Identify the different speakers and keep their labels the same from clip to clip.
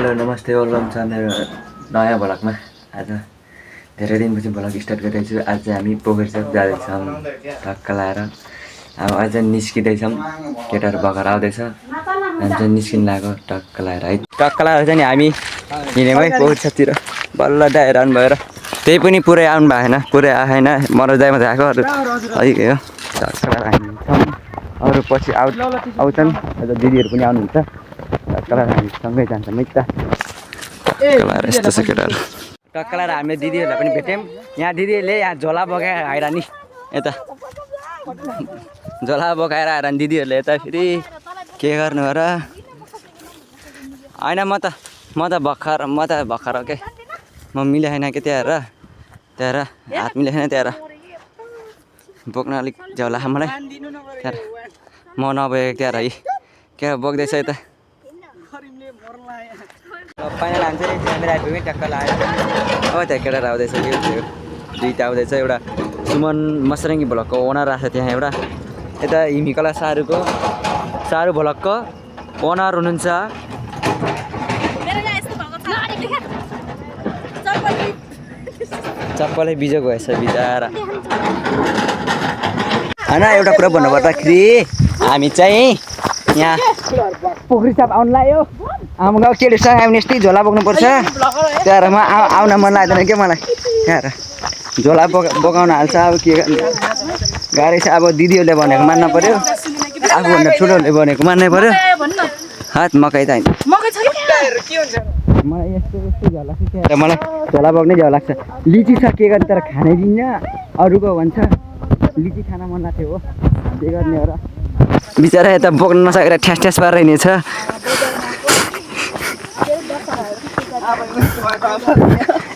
Speaker 1: Hello नमस्ते welcome छ मेरो नयाँ भ्लगमा। आज धेरै दिनपछि भ्लग स्टार्ट गरिरहेको छु। आज चाहिँ हामी पोखरीचोक जाँदैछौँ टक्क लाएर। अब आज निस्किँदैछौँ, केटाहरू भर्खर आउँदैछ, हामी चाहिँ निस्किन लागेको टक्क लाएर है। टक्क लाएर चाहिँ नि हामी हिँड्यौँ है पोखरीचोकतिर। बल्ल दाइ रहनु भएर त्यही पनि पुरै आउनु भएन, पुरै आएन, मरजाइ मात्रै आएको अलिक हो। टक्क लाएर हामी हिँड्छौँ, अरू पछि आउँछन्, अझ दिदीहरू पनि आउनुहुन्छ। टक्क लाएर हामी सँगै जान्छौँ है त। टक्क लाएर यस्तो छ केटाहरू। टक्क लाएर हामीले दिदीहरूलाई पनि भेट्यौँ। यहाँ दिदीहरूले यहाँ झोला बोकाएर आएर नि यता झोला बोकाएर आएर नि दिदीहरूले यता फेरि के गर्नु हो र। होइन म त भर्खर के म मिलेन के त्यहाँ हात मिलेन त्यहाँ बोक्न अलिक झोला मलाई त्यहाँ म नबोकेको त्यहाँ है के बोक्दैछ यता। फाइनल हामी चाहिँ त्यहाँनिर आइपुग्यौँ टक्क लाएर। हो त्यहाँ केटाहरू आउँदैछ, दुईवटा आउँदैछ। एउटा सुमन मसरङ्गी भ्लगको ओनर आएको छ त्यहाँ, एउटा यता हिमिकला सारू भ्लगको ओनर हुनुहुन्छ। चप्पलै बिजोग भएछ बिचरा। होइन एउटा कुरा भन्नुपर्दाखेरि हामी चाहिँ यहाँ पोखरी साप आउनु लाग्यो। हाम्रो गाउँ केटीसँग आउने यस्तै झोला बोक्नुपर्छ। त्यहाँबाट म आउन मन लाग्दैन क्या मलाई। त्यहाँबाट झोला बोकाउन हाल्छ। अब के गाह्रै छ। अब दिदीहरूले भनेको मान्नु पऱ्यो, आफूभन्दा ठुलोहरूले भनेको मान्नै पऱ्यो। हात मकै त मलाई यस्तो झोला लाग्छ। त्यहाँ मलाई झोला बोक्नै झोला लाग्छ। लिची छ के गर्ने तर खानै दिन्न, अरूको भन्छ। लिची खान मन लाग्थ्यो हो, के गर्ने हो र। बिचरा यता बोक्न नसकेर ठ्यास पारेर हिँडेछ।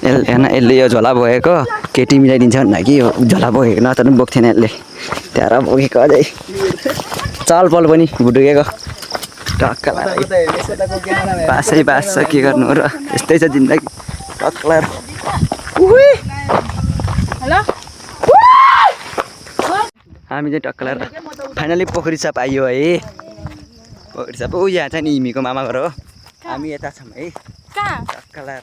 Speaker 1: यसले यो झोला बोकेको केटी मिलाइदिन्छ भन्दा कि यो झोला बोकेको नत्र पनि बोक्थेन यसले। त्यहाँ बोकेको अझै चलपल पनि भुटुकेको टक्क बास छ के गर्नु हो र। यस्तै छ जिन्दगी टक्क लाएर। हामी चाहिँ टक्क लाएर फाइनली पोखरी साप आइयो है। पोखरी साप ऊ यहाँ चाहिँ नि हिमीको मामा घर हो। हामी यता छौँ है टक्क लाएर।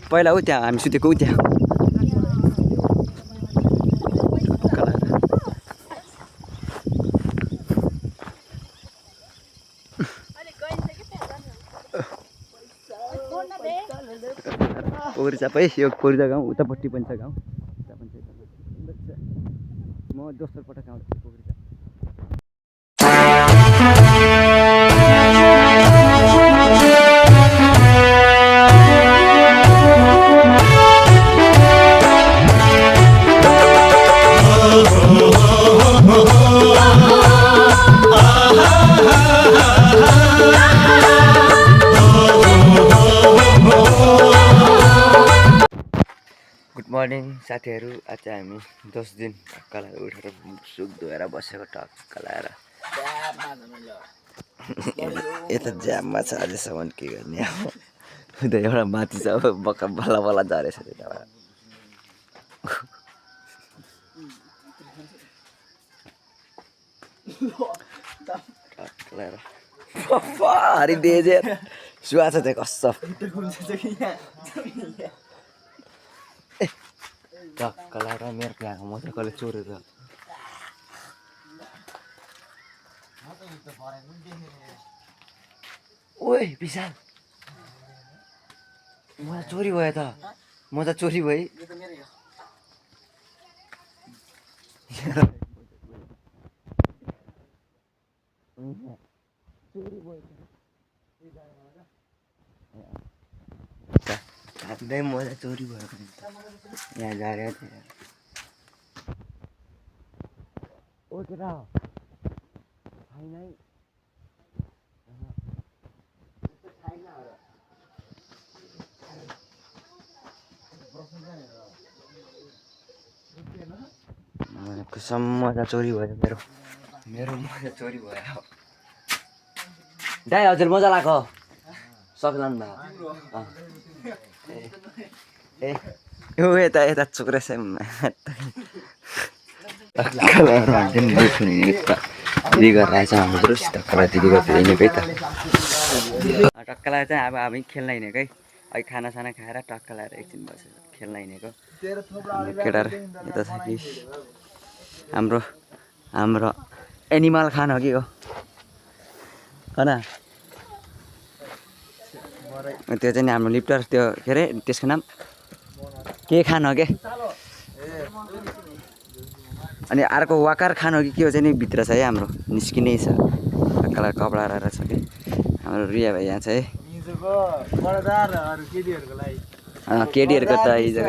Speaker 1: पहिला ऊ त्यहाँ हामी सुतेको ऊ त्यहाँ। पोखरी साप है, यो कोरिजा गाउँ उतापट्टि पनि छ गाउँ। म दोस्रो पटक आउँछु पोखरी साप। गुड मर्निङ साथीहरू। आज हामी 10 दिन टक्क लाएर उठेर सुख धोएर बसेको टक्क लाएर। यता जाममा छ अझैसम्म के गर्ने। अब उता एउटा माथि छ, अब बल्ल झरेछ त्यताबाट। टक्क लाएर हरिदेजेर सुहा छ त्यहाँ कस्तो टक्क लाएर। मेरो त्यहाँको मजाले चोरेर ओइ विशाल म चोरी भयो त। म त चोरी भएँ। मजा चोरी भयो यहाँ झारेको थियो। ओ केटा कसम मजा चोरी भयो मेरो मजा चोरी भयो। दाइ हजुर मजा लाग्यो सक्लानु भयो। ए यता चुक्रेछ दिदी गरेर आएछ हाम्रो ब्रुस टक्क दिदी गरेर हिँडेको है त। टक्क टक्क लगाएर चाहिँ अब हामी खेल्न हिँडेको है अहिले खानासाना खाएर टक्क लगाएर एकछिन बसेर खेल्न हिँडेको केटाहरू यता छ कि हाम्रो हाम्रो एनिमल खान हो कि हो होइन त्यो चाहिँ नि हाम्रो लिफ्टर त्यो के अरे त्यसको नाम के खान हो के अनि अर्को वाकार खान हो कि के हो चाहिँ नि भित्र छ है हाम्रो निस्किनै छ कला कपडा रहेर छ कि हाम्रो रिया भाइ यहाँ छ है केटीहरूको त हिजो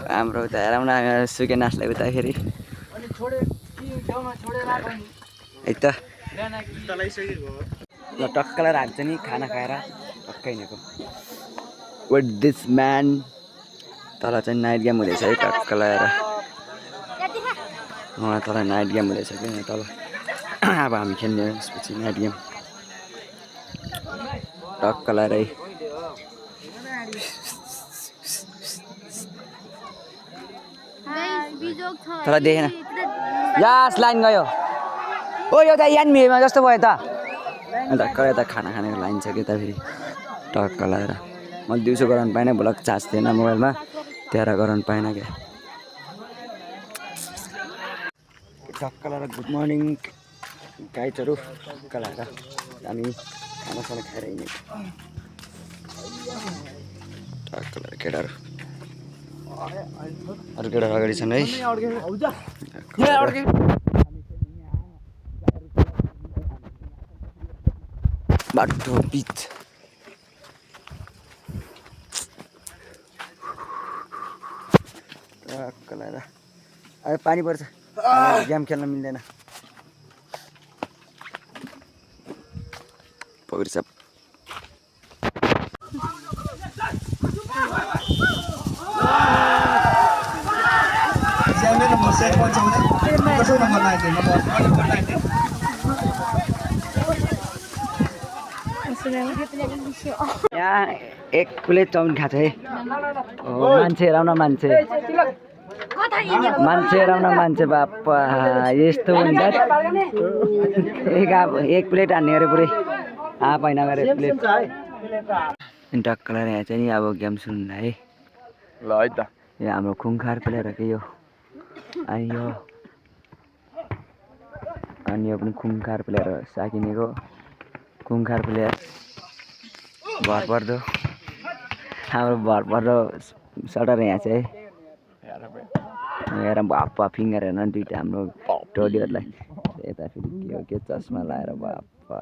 Speaker 1: हाम्रो उता हेरौँ न सुके नाच्दै उताखेरि है त ल टक्क लगाएर हान्छ नि खाना खाएर टक्कै हिँडेको विथ दिस म्यान तल चाहिँ नाइट गेम हुँदैछ है टक्क लगाएर तल नाइट गेम हुँदैछ कि तल अब हामी खेल्ने त्यसपछि नाइट गेम टक्क लगाएर है तर देखेन यास लाइन गयो ओ यो त यानमिरमा जस्तो भयो त टक्क यता खाना खानेको लाइन छ कि त फेरि टक्क लगाएर मैले दिउँसो गराउनु पाइनँ भ्लग चार्ज थिएन मोबाइलमा त्यहाँ गराउनु पाइनँ क्या टक्क लगाएर गुड मर्निङ गाइजहरू टक्क लगाएर हामी खानासाना खाएर हिँडेको टक्क लगाएर केटाहरू अरू केटाहरू अगाडि छन् है बाटो बिच टक्क लगाएर अब पानी पर्छ गेम खेल्न मिल्दैन पकडी सब यहाँ एक प्लेट चाउमिन खान्छ है मान्छे हेराउन मान्छे मान्छे बाप्पा यस्तो हुन्छ एक प्लेट हान्ने गरे पुरै पाइन गरे प्लेट टक्क लगाएर यहाँ चाहिँ नि अब गेम सुन्नु है ल है त यो हाम्रो खुङखार प्लेयर हो कि यो अनि यो पनि खुङखार प्लेयर हो साकिनेको खुङखार प्लेयर भरपर्दो हाम्रो भरपर्दो सटर यहाँ चाहिँ हेर बाप्पा फिङ्गर हेर्न दुइटा हाम्रो टोलीहरूलाई यता फेरि के हो के चस्मा लाएर बाप्पा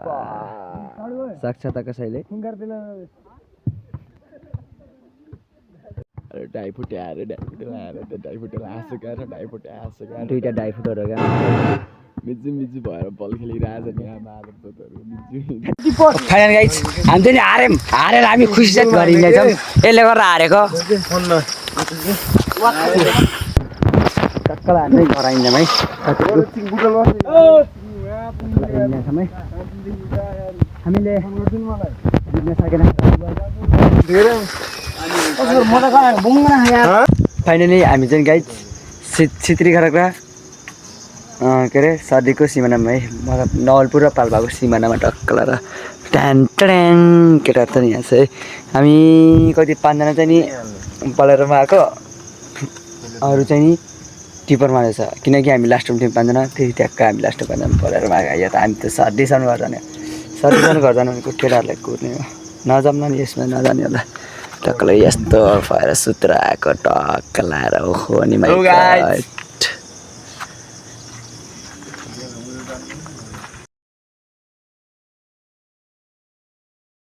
Speaker 1: सक्छ त कसैले दुइटा डाइफुटहरू क्या मिजु भएर बल खेलिरहेछ नि फाइनल गाइज हामी चाहिँ हारेर हामी खुसी चाहिँ गरिनेछौँ यसले गर्दा हारेको टक्कल हान्दै घर आइन्छौँ है हामीले जित्न सकेन फाइनली हामी चाहिँ गाइज छित्री गरेका के अरे सर्दीको सिमानामा है मतलब नवलपुर र पाल्पाको सिमानामा टक्क लगाएर ट्यान ट्यान केटाहरू चाहिँ यहाँ चाहिँ हामी कति 5 जना चाहिँ नि बलेरोमा आएको अरू चाहिँ नि टिपरमा रहेछ किनकि हामी लास्ट टाइम थियौँ 5 जना फेरि ट्याक्क हामी लास्ट टाइम 5 जना बलेरोमा आएको यो त हामी त सर्दीसम्म घर जाने घर जानु भनेको केटाहरूलाई कुर्ने हो नजाम्न नि यसमा नजाने होला टक्कले यस्तो भएर सुत्र आएको टक्क लगाएर ओहो नि